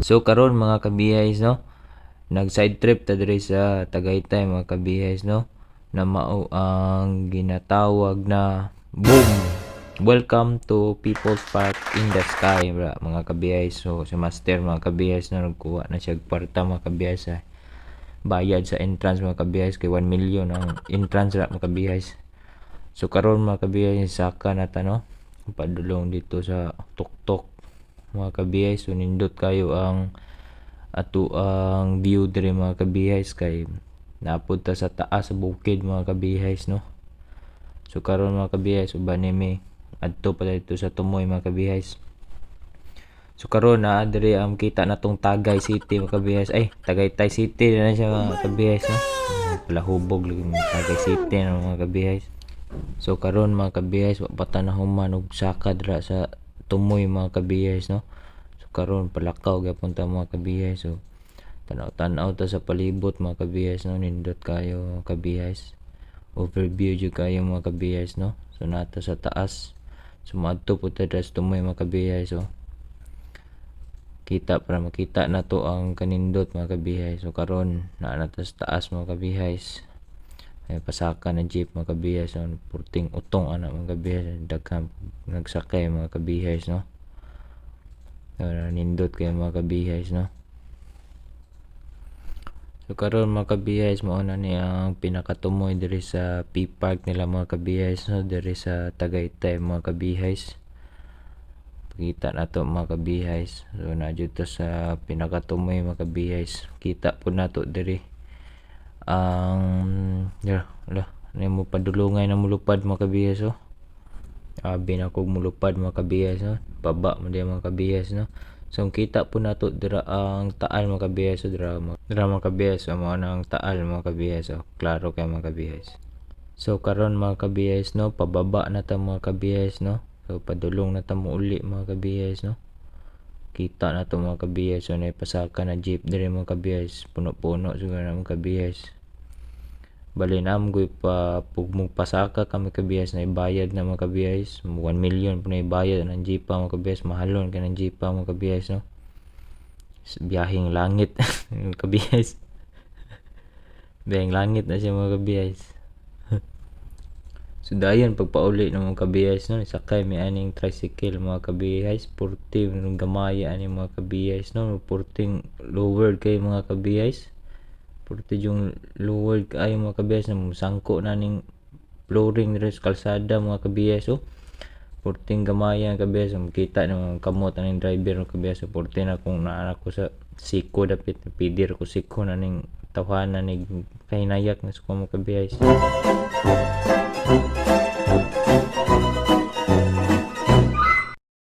So karon mga kabiyays no, nag side trip ta diri sa Tagaytay mga kabiyays no, na mao ang ginatawag na boom. Welcome to People's Park in the Sky mga kabiyays. So si Master mga kabiyays no, nagkuha na siya kwarta mga kabiyays sa bayad sa entrance mga kabiyays kay 1 million ang entrance ra mga kabiyays. So karon mga kabiyays saka na ta no, padulong dito sa tuktok mga kabiyays. So nindot kayo ang ato ang view diri mga kabiyays kay naapod ta sa taas sa bukid mga kabiyays no. So karon mga kabiyays uban nimi adto pa dito sa Tumoy mga kabiyays. So karon na diri ang kita natong Tagay City mga kabiyays. Ay, Tagaytay City na siya mga kabiyays no. Palahubog lagi mga Tagay City na mga kabiyays. So karon mga kabiyays wa pa ta nahuman og saka dira sa Tumoy mga kabiyays no. So karon palakaw gyapon ta mga kabiyays. So tanaw-tanaw ta sa palibot mga kabiyays no, nindot kayo kabiyays. Overview jud kayo mga kabiyays no. So nata sa taas. Sumadto po ta sa Tumoy mga kabiyays. So kita para makita na to ang kanindot mga kabiyays. So karon naa na ta sa taas mga kabiyays. Ay pasaka na jeep mga kabiyays. So purting utong ana mga kabiyays, daghang nagsakay mga kabiyays no. Nindot kay mga kabiyays no. So karon mga kabiyays mao na ni ang pinakatumoy diri sa P-Park nila mga kabiyays no, diri sa Tagaytay mga kabiyays. Kita na to mga kabiyays. So na jud to sa pinakatumoy mga kabiyays. Kita po na to diri ang mo padulungay na mulupad mga kabiyays oh. Abi na kog mulupad mga kabiyays no. Baba mo diya mga kabiyays no. So kita po nato dira ang taal mga kabiyays. So dira mga kabiyays mao na ang taal mga kabiyays oh. Klaro kay mga kabiyays. So karon mga kabiyays no, pababa na ta mga kabiyays no. So padulong na ta mo uli mga kabiyays no. Kita na to mga kabiyays. So naipasaka na jeep diri mga kabiyays. Puno-puno siguro na mga kabiyays. Bali namgoy pa pugmong pasaka kami kabiyays na ibayad na mga kabiyays. 1 million po na ibayad ng jeepa mga kabiyays. Mahalon ka ng jeepa mga kabiyays no. Biyahing langit kabiyays. Biyahing langit na siya mga kabiyays. So dayon pagpauli ng mga kabiyays no, sakay may aning tricycle mga kabiyays. Purti gamaya ani mga kabiyays no. Purting lowered kay mga kabiyays. Purti yung lowered kay mga kabiyays na sangko na ning flooring diri sa kalsada mga kabiyays oh. Purting gamaya ang kabiyays. Makita ng kamot aning driver ng kabiyays. So purti na kung naa ko sa siko dapit pidir ko siko na ning tawhanan ning kahinayak na sa mga kabiyays.